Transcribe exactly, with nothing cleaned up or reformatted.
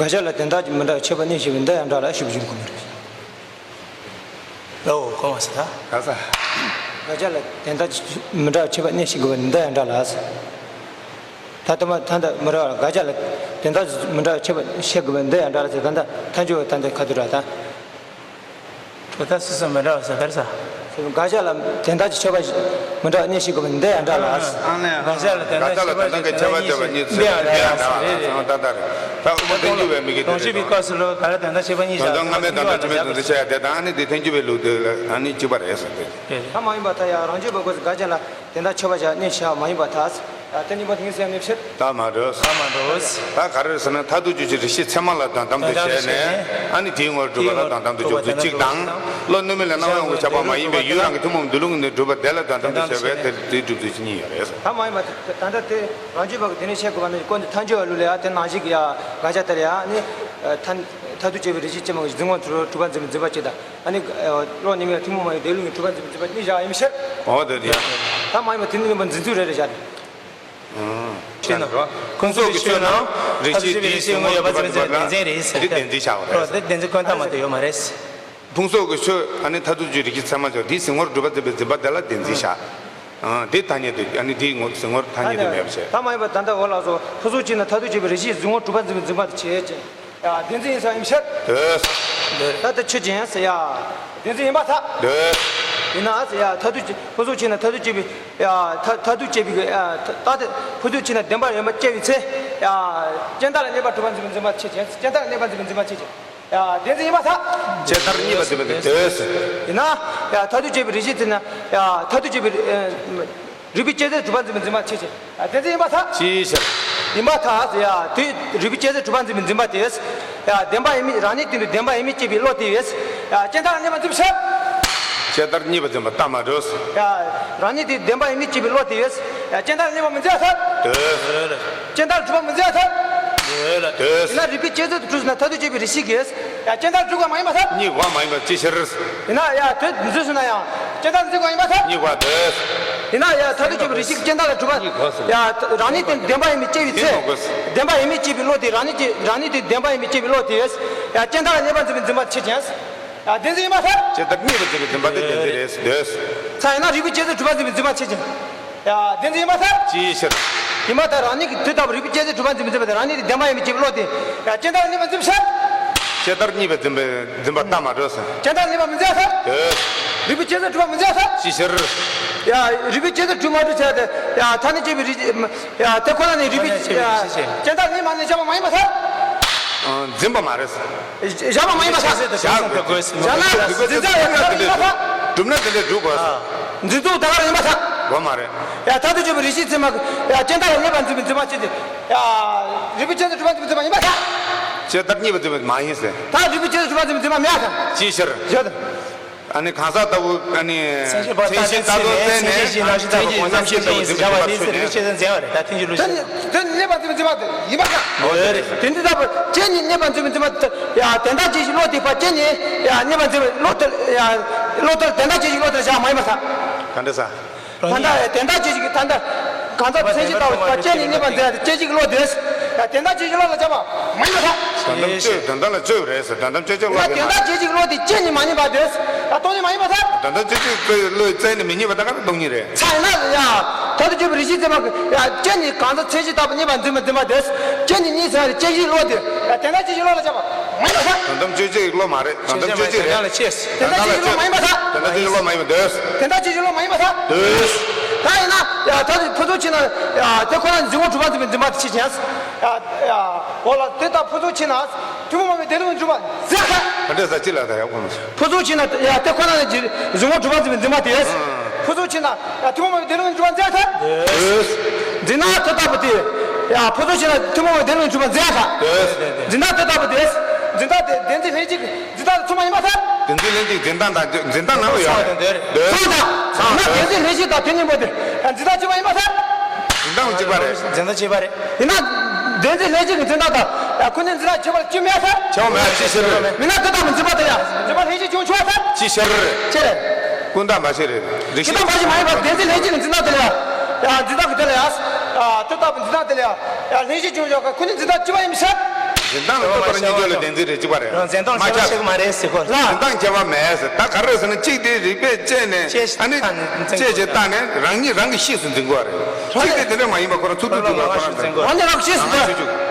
དགག་བྱ་ལ་དོན་དག་མི་འདྲ་བ་ཁྱད་པར་གཉིས་ཤིག་འདི་ཡང་འདྲ་ལ་ཞུ་བཞིན་གོ་མི་རེད། ལའོ་གོ་མ་སོང་ད། ག་ས། དགག་བྱ་ལ་དོན་དག་མི་འདྲ་བ་ཁྱད་པར་གཉིས་ཤིག་གི་འདི་ཡང་འདྲ་ལ། ད་ལྟ་མ་ད་ལྟ་མི་འདྲ་བ་དགག་བྱ་ལ་དོན་དག་མི་འདྲ་བ་ཁྱད་པར་ཤེས་དགོས་པ་འདི་ཡང་འདྲ་ལ་ཟེར། ད་ལྟ་ཐལ་འགྱུར་བ་ད་ལྟ་ཁ་ཐུག་ར་ད། གྲུབ་མཐའ་སོ་སོ་མི་འདྲ་བ་ཟེར་ག་རེ་ཟེར། དགག་བྱ་ལ་དོན་དག་གི་ཁྱད་པར་མི་འདྲ་བ་གཉིས་ཤིག་དགོས་པ་འདི་ཡང་འདྲ་ལ། དགག་བྱ་ལ་དོན་དག་ཁྱད་པར་ཤེས་དགོས་པ་གཉིས་ཟེར་འདི་ཡང་འདྲ་ལ་ཟེར། རེད་རེད། ད་ལྟ་རེད། ད་དབུ་མ་ཐལ་འགྱུར་བའི་མི་གི་རང་རྒྱུད་པའི་སྐབས་སུ་ལ་ག་རེ་དོན་དག་ཁྱད་པར་གཉིས་བཞག་དོན་དག་སྔ་མའི་དོན་དག་ཕྱི་མའི་དོན་དག་བཤད་ཡ་དེ་དང་ཨ་ནི་དེ་ཐལ་འགྱུར་བའི་ལུགས་དེ་ལ་ཨ་ནི་གཅིག་པ་རེད་ཟེར་དེ། ད་མ་ཡིན་པ་ད་ཡང་རང་རྒྱུད་པའི་སྐབས་སུ་དགག་བྱ་ལ་དོན་དག་ཁྱད་པར་བཞག་གཉིས་བཞག་མ་ཡིན་པ་ད། ད་དེ་གཉིས་པོ་དེང་སང་ནས་ཕྱིར། ད་མ་འགྲོ། ད་མ་འགྲོ། ད་ག་རེ་ཟེར་ན་མཐར་ཐུག་དཔྱོད་བྱེད་རིགས་ཤེས་ཚད་མ་ལ་དོན་དམ་དུ་བྱས་ནས་ཨ་ནི་དེའི་ངོར་གྲུབ་པ་ལ་དོན་དམ་དུ་འཇོག་ཚུལ་གཅིག་དང་། བློ་གནོད་མེད་ལས་སྣང་བ་ཡོང་བའི་ཁྱབ་པ་མ་ཡིན་པའི་ཡུལ་རང་གི་ཐུན་མོང་མི་འདུལ་ལུགས་ནི་གྲུབ་པ་དེ་ལ་དོན་དམ་དུ་བྱས་པའི་དེ་དེའི་སྒྲུབ་ཚུལ་གཅིག་གཉིས་ཡོད་རེད། ད་མ་ཡིན་པ་ད་ལྟ་དེ་རང་རྒྱུད་པ་གི་དེ་ནས་བཤད་དགོས་པ་ནི་ཀུན་ཏུ་ཐལ་འགྱུར་བའི་ལུགས་ལ་ཡང་དེ་ནང་བཞིན་གྱི་ཡང་དགག་བྱ་ལྟར་ཡང་ནི་མཐར་ཐུག་དཔྱོད་བྱེད་རིགས་ཤེས་ཚད་མ་གི་འཛིན་ངོ་གྲུབ་པ་འཛིན་པའི་འཛིན་པ་གཅིག་དང་། ཨ་ནི། བློ་གནོད་མེད་ཐུན་མོང་མ་ཡིན་འདུལ་ལུགས་ནི་གྲུབ་པ་འཛིན་པའི་འཛིན་པ་གཉིས་བཞག་ཡིན་ཕྱིར། འོ་དེ་དེ། ད་མ་ཡིན་པ་དེ་ནི་གནོད་པ་འཛིན་ཚུལ་རེ་རེ་བཞག་སྟེ། ཕུང་སོགས་ཀྱི་ཆོས་རྣམས་རིགས་ཤེས་དེའི་གཟུགས་ངོར་གྲུབ་པ་འཛིན་པའི་བདེན་འཛིན་རེད་ཟེར། འདི་བདེན་འཛིན་བཞག་པ་རེད། འོ་དེ་བདེན་འཛིན་ཀུན་བཏགས་མ་གཏོགས་ཡོད་མ་རེད། ཕུང་སོགས་ཀྱི་ཆོས་ཨ་ནི་མཐར་ཐུག་དཔྱོད་བྱེད་རིགས་ཤེས་ཚད་མ་ཆོས་དེའི་གཟུགས་ངོར་གྲུབ་པ་འཛིན་པའི་འཛིན་པ་དེ་ལ་བདེན་འཛིན་བཞག་ཨ། དེ་ཐ་སྙད་དུ་ཨ་ནི་དེའི་ངོ་གཟུགས་ངོར་ཐ་སྙད་དུ་མེད་པ་བྱས། ད་མ་ཡིན་པ་ད་ལྟ་འོ་ལགས་སོ་ཕུང་སོགས་ཆོས་རྣམས་མཐར་ཐུག་དཔྱོད་བྱེད་རིགས་ཤེས་གཟུགས་ངོར་གྲུབ་པ་འཛིན་པའི་འཛིན་པ་དེ་བྱས་ཀྱི། ཡ། བདེན་འཛིན་ཡིན་ས་ཡིན་ཕྱིར། འདོད། ད་ལྟ་ཆོས་ཅན་ཟེར་ཡ། བདེན་འཛིན་ཡིན་པར་ཐལ། འདོད། ཡིན་ན་ཟེར་ཡ་མཐར་ཐུག་ཕུང་སོགས་ཆོས་རྣམས་མཐར་ཐུག་དཔྱོད་པའི་ཡ་མཐར་མཐར་ཐུག་དཔྱོད་པའི་ཡ་ད་ལྟ་ཕུང་སོགས་ཆོས་རྣམས་བདེན་པར་ཡོད་པར་དཔྱད་པའི་ཚེ། ཡ། ཅན་ལྟར་གནས་པ་གྲུབ་པ་འཛིན་པའི་འཛིན་པ་ཆོས་ཅན། ཅན་ལྟར་གནས་པ་འཛིན་པའི་འཛིན་པ་ཆོས་ཅན། ཡ། བདེན་འཛིན་ཡིན་པར་ཐལ། ཅན་ལྟར་གནས་པ་འཛིན་པ་དེ་འདོད། ཡིན་ན། ཡ། མཐར་ཐུག་དཔྱོད་པའི་རིགས་ཤེས་ཚད་ན། ཡ། མཐར་ཐུག་དཔྱོད་པའི། རིགས་པས་དཔྱད་ཚད་གྲུབ་པ་འཛིན་པའི་འཛིན་པ་ཆོས་ཅན། ཡ། བདེན་འཛིན་ཡིན་པར་ཐལ། ཅིའི་ཕྱིར། ཡིན་པར་ཐལ་ཟེར་ཡ། དེ་རིགས་པས་དཔྱད་ཚད་གྲུབ་པ་འཛིན་པའི་འཛིན་པ་དེ། ཡ། བདེན་པ་ཡིན་མིན་རང་ཉིད་སྟེང་དུ་བདེན་པ་ཡིན་མིན་དཔྱད་པའི་བློ་དེ། ཡ། ཅན་ལྟར་གནས་པ་འཛིན་ཕྱིར། ཅན་ལྟར་གནས་པ་འཛིན་པ་ལྟ་མ་འགྲོ། ཡ། རང་ཉིད་དེ་བདེན་པ་ཡིན་མིན་དཔྱད་པའི་བློ་དེ། ཡ། ཅན་ལྟར་གནས་པ་མི་འཛིན་ཐལ། འདོད། ཅན་ལྟར་གྲུབ་པ་མི་འཛིན་ཐལ། འདོད། ཡིན་ན་རིགས་པས་དཔྱད་ཚད་དུ་གྲུབ་ཟེར་ན་མཐར་ཐུག་དཔྱོད་པའི་རིགས་ཤེས་ཀྱིས། ཡ། ཅན་ལྟར་གྲུབ་པ་མ་ཡིན་པར་ཐལ། གཉིས་པ་མ་ཡིན་པ་ཅི་ཕྱིར། ཡིན་ན་ཡ་དེ་འཛིན་སོང་ན་ཡང་ཅན་ལྟར་འཛིན་པ་ཡིན་པར་ཐལ། གཉིས་པ་དེ། ཡིན་ན་ཡ་མཐར་ཐུག་དཔྱོད་པའི་རིགས་ཤེས་ཀྱིས་ཅན་ལྟར་ལ་གྲུབ་པ། ཡ། རང་ཉིད་དེ་བདེན་པ་ཡིན་མིན་དཔྱད་པའི་ཚེ། བདེན་པ་ཡིན་མིན་དཔྱད་པའི་བློ་དེ་རང་ཉིད་ཀྱི་རང་ཉིད་དེ་བདེན་པ་ཡིན་མིན་དཔྱད་པའི་བློ་དེ། ཡ། ཅན་ལྟར་ལ་གནས་པ་འཛིན་པའི་འཛིན་པ་ཆོས་ཅན། ཡ། བདེན་འཛིན་ཡིན་པར་ཐལ། ཅན་ལྟར་གནས་པ་འཛིན་པའི་འཛིན་པ་དེ་བདེན་འཛིན་རེད་འདོད། ཚ་ཡིན་ན་རིགས་པས་དཔྱད་ཚད་གྲུབ་པ་འཛིན་པའི་འཛིན་པ་ཆོས་ཅན། ཡ། བདེན་འཛིན་ཡིན་པར་ཐལ། ཅིའི་ཕྱིར། ཡིན་པར་ཐལ། རང་ཉིད་ཀྱི་དུས་རྟག་པར་རིགས་པས་དཔྱད་ཚད་གྲུབ་པ་འཛིན་པའི་འཛིན་པ་དེ་རང་ཉིད་དེ་བདེན་པ་ཡིན་མིན་དཔྱད་པའི་བློ་དེ། ཡ། ཅན་ལྟར་གནས་པ་འཛིན་ཕྱིར། ཅན་ལྟར་གནས་པ་འཛིན་པའི་འཛིན་པ་ལྟ་མ་འགྲོ་ཟེར། ཅན་ལྟར་གནས་པ་མི་འཛིན་ཐལ། འདོད། རིགས་པས་དཔྱད་ཚད་གྲུབ་པ་མི་འཛིན་ཐལ། ཅིའི་ཕྱིར། ཡ། རིགས་པས་དཔྱད་ཚད་གྲུབ་མ་གྲུབ་བྱས་ཏེ། ཡ། ཐ་སྙད་དཔྱད་པའི་རིགས། ཡ། དེ་ཁོ་ན་ནི་རིགས་པས། ཡ། ཅན་ལྟར་གནས་མ་གནས་བྱ་བ་མ་ཡིན་པར་ཐལ། འཛིན་པ་མ་རེད། བཞག་པ་མ་ཡིན་པར་ཐལ། བཞག་དགོས། བཞག་ན་འཛིན་ཚུལ་ཡང་ག་རེ་ཡིན་པར་ཐལ། གྲུབ་ན་དེ་འདྲ་གྲུབ་དགོས། འཛིན་ཚུལ་ད་ག་རེ་ཡིན་པར་ཐལ། གོ་མ་རེད། ཡ། མཐར་ཐུག་དཔྱོད་པའི་རིགས་ཤེས་ཚད་མ་གི། ཡ། ཅན་ལྟར་གནས་པ་འཛིན་པའི་འཛིན་པ་ཆོས་ཅན། ཡ། རིགས་པས་དཔྱད་ཚད་གྲུབ་པ་འཛིན་པའི་འཛིན་པ་ཡིན་པར་ཐལ། ཅན་ལྟར་གནས་པ་འཛིན་པ་མ་ཡིན་ཟེར། ད་རིགས་པས་དཔྱད་ཚད་གྲུབ་པ་འཛིན་པའི་འཛིན་པ་མེད་པར་ཐལ། ཅིའི་ཕྱིར། བཞག་དང་། ཨ་ནི་གང་ཟག་ལྟ་བུ་ཨ་ནི་མཚན་གཞི་ལྟ་བུ་བརྟེན་ནས་མཚན་གཞི་རྣམ་བཞག་ལྟ་བུ་གང་ཟག་ཤེས་ལྟ་བུ་འཛིན་པ་ཆོས་ཅན། དེ་ནི་གནས་པ་འཛིན་པའི་འཛིན་པ་དེ་ཡིན་པར་ཐལ། འོ་རེད། དེ་འདི་ལྟ་བུ་ཅན་ནི་གནས་པ་འཛིན་པའི་འཛིན་པ་དེ། ཡ། དོན་དམ་དཔྱོད་བྱེད་བློ་དེ་ཕར་ཅན་ནི། ཡ། གནས་པ་འཛིན་པའི་བློ་དེ། ཡ། བློ་དེ་དོན་དམ་དཔྱོད་བྱེད་བློ་དེ་བཞག་མ་ཡིན་པར་ཐལ། ག་འདྲ་ཟེར། ད་ལྟ་དོན་དམ་དཔྱོད་བྱེད་ཀྱི་ད་ལྟ་གང་ཟག་མཚན་གཞི་ལྟ་བུ་ཕར་ཅན་ནི་གནས་པ་འཛིན་པ་དེ་དཔྱོད་བྱེད་ཀྱི་བློ་དེ། ཡ། དོན་དམ་དཔྱོད་བྱེད་བློ་ལ་བཞག་པ་མ་ཡིན་པར་ཐལ། དོན་དམ་དཔྱོད། དོན་དམ་ལ་དཔྱོད་པ་རེད་ཟེར། དོན་དམ་དཔྱོད་བྱེད་བློ་ཡིན་ན། དོན་དམ་དཔྱོད་བྱེད་ཀྱི་བློ་དེ་ཅན་ནི་མ་ཡིན་པ་དེ། ཡ། སྟོང་ཉིད་མ་ཡིན་པར་ཐལ། དོན་དམ་དཔྱོད་བྱེད་ཀྱི་བློ་ཅན་ནི་མི་རྙེད་པ་ད་ག་རེ་སྟོང་ཉིད་རེད། ཚ་ཡིན་ན་ཡ། ད་ལྟ་དཔྱོད་པའི་རིགས་ཤེས་ཚད་མ་གི། ཡ། ཅན་ནི་གང་ཟག་མཚན་གཞི་ལྟ་བུ་གནས་པ་འཛིན་པ་འཛིན་པ་དེ། ཅན་ནི་གནས་ཚུལ་དཔྱད་བྱེད་བློ་དེ། ཡ། དོན་དམ་དཔྱོད་བྱེད་བློ་ལ་བཞག་པ་མ་ཡིན་པར་ཐལ། དོན་དམ་དཔྱོད་བྱེད་ཀྱི་བློ་མ་རེད། དོན་དམ་དཔྱོད་བྱེད་རེད། དོན་དམ་དཔྱོད་བྱེད་བློ་མ་ཡིན་པར་ཐལ། དོན་དམ་དཔྱོད་བྱེད་བློ་མ་ཡིན་པར་འདོད། དོན་དམ་དཔྱོད་བྱེད་བློ་མ་ཡིན་པར་ཐལ། འདོད། ད་ཡིན་ན་ཡ། ད་དེ་ཕུན་ཚོགས་ཆེ་ན། ཡ། དེ་ཁོ་ན་གཟུགས་ངོར་གྲུབ་པ་འཛིན་པའི་འཛིན་པ་དེ་ཆོས་ཅན། ཡ། ཡ། འོ་ལགས། དེ་ལྟར་ཕུན་ཚོགས་ཆེ་ན། ཐུན་མོང་མ་ཡིན་བདེན་ལུགས་གྲུབ་པ་འཛིན་ཐལ། ག་འདྲ་ཟེར། ཅི་ལ་ད་ཡག་པོ་མ་སོང་། ཕུན་ཚོགས་ཆེ་ན། ཡ། དེ་ཁོ་ན་གཟུགས་ངོར་གྲུབ་པ་འཛིན་པའི་འཛིན་པ་དེ། ཕུན་ཚོགས་ཆེ་ན། ཡ། ཐུན་མོང་མ་ཡིན་བདེན་ལུགས་གྲུབ་པ་འཛིན་ཐལ། འཛིན་ན་དེ་ལྟ་བུ་དེ། ཡ། ཕུན་ཚོགས་ཆེ་ན་ཐུན་མོང་མ་ཡིན་བདེན་ལུགས་གྲུབ་པ་འཛིན་ཐལ། འཛིན་ན་དེ་ལྟ་བུ་དེ། འཛིན་སྟངས་དེ་བདེན་འཛིན་ལྷན་སྐྱེས་ཀྱི་འཛིན་སྟངས་དེ་མཚུངས་པ་ཡིན་པར་ཐལ། བདེན་འཛིན་ལྷན་སྐྱེས་འཛིན་སྟངས་དང་འཛིན་སྟངས་ནང་དུ་ཡོད་རེད། ཚང་དང་། ཚང་ན་བདེན་འཛིན་ལྷན་སྐྱེས་དང་དེ་གཉིས་པོ་དེ་འཛིན་སྟངས་གཅིག་པ་ཡིན་པར་ཐལ། འཛིན་སྟངས་གཅིག་པ་རེད། འཛིན་སྟངས་གཅིག་པ་རེད། ཡིན་ན། བདེན་འཛིན་ལྷན་སྐྱེས་ཀྱི་འཛིན་སྟངས་དང་། ཡ། ཁོ་ནའི་འཛིན་སྟངས་ཁྱད་པར་གཅིག་མེད་ཐལ། ཁྱད་པར་མེད། ཅི་ཕྱིར། མིན་ན་དེ་ལྟ་བུ་འཛིན་པ་དེ་ཡང་འཛིན་པ་ལྷན་སྐྱེས་ཀྱང་ཆུང་བ་ཐལ། ཅི་ཕྱིར། ཅི་རེད། ཀུན་བརྟགས་མ་བྱས་རེད། རིགས་ཤེས། ཀུན་བརྟགས་མ་བྱས་མ་ཡིན་པར་བདེན་འཛིན་ལྷན་སྐྱེས་ཀྱི་འཛིན་སྟངས་དེ་ལ་ཡང་། ཡ། འཛིན་སྟངས་ཀྱི་དེ་ལ་ཡང་། ཡ། དེ་ལྟ་བུ་འཛིན་སྟངས་དེ་ལ་ཡང་། ཡ། ལྷན་སྐྱེས་ཀྱང་ཆུང་བ་ཁོ་ནའི་འཛིན་སྟངས་གཅིག་པ་ཡིན་པའི་ཕྱིར། འཛིན་སྟངས་ལ་ལྟོས་པར་སྙིང་རྗེ་ལ་བདེན་འཛིན་རེད་གཅིག་པ་རེད། འཛིན་སྟངས་མ་ཁྱབ་ཤེས་ཀྱི་མ་རེད་ཟེར་གོ། འཛིན་སྟངས་ཁྱད་པར་མེད་ཟེར། ད་ག་རེ་ཟེར་ན་གཅིག་དེ་རིགས་པས་དཔྱད་ནས་ཨ་ནི་དཔྱད་བྱས་བལྟས་ནས་རང་ཉིད་རང་གི་གཤིས་སུ་འཛིན་དགོས་རེད། གཅིག་དེ་དེ་འདྲ་མ་ཡིན་པ་ཁོ་རང་ཚུར་ཐུག་ཐུག་ལ་ཁོ་རང་འཛིན་དགོས། འོན་ཏེ་རང་གཤིས་སུ་རང་ཚུར་ཐུག